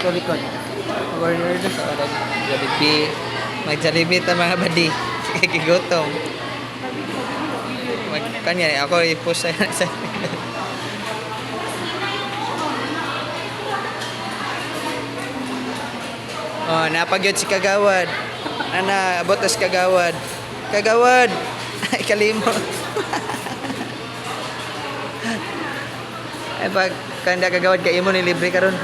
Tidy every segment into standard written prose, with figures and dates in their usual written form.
Dito likod. Mag-order sa order. Jollibee. Mag-Jollibee ta, mga badi. Kigutom. Mag kanya ako i-post sa. Oh, napagyod si Kagawad. Ana, abot na si Kagawad. Kagawad! Ay, kalimot. Ay, pag kanda Kagawad, kay imo ni libre karon.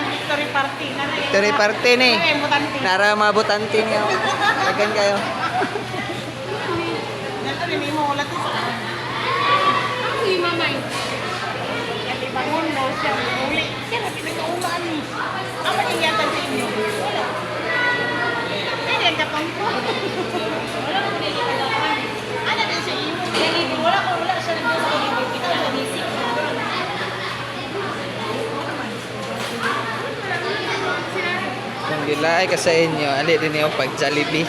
Victory party. Victory party ni. Nara mabutante niya. Tagan kayo. Si mamay. Bangon daw siya. Uli. Siya na pinagkaulaan ni. Ama niya yata sa inyo. Wala. Kaya ang katong ko. Wala ko dili ka. Ana din sa inyo. Wala ko, wala siya nagdala sa inyo. Kita sa bisik. Kung gilaay ka sa inyo, ali din niyo pag Jollibee.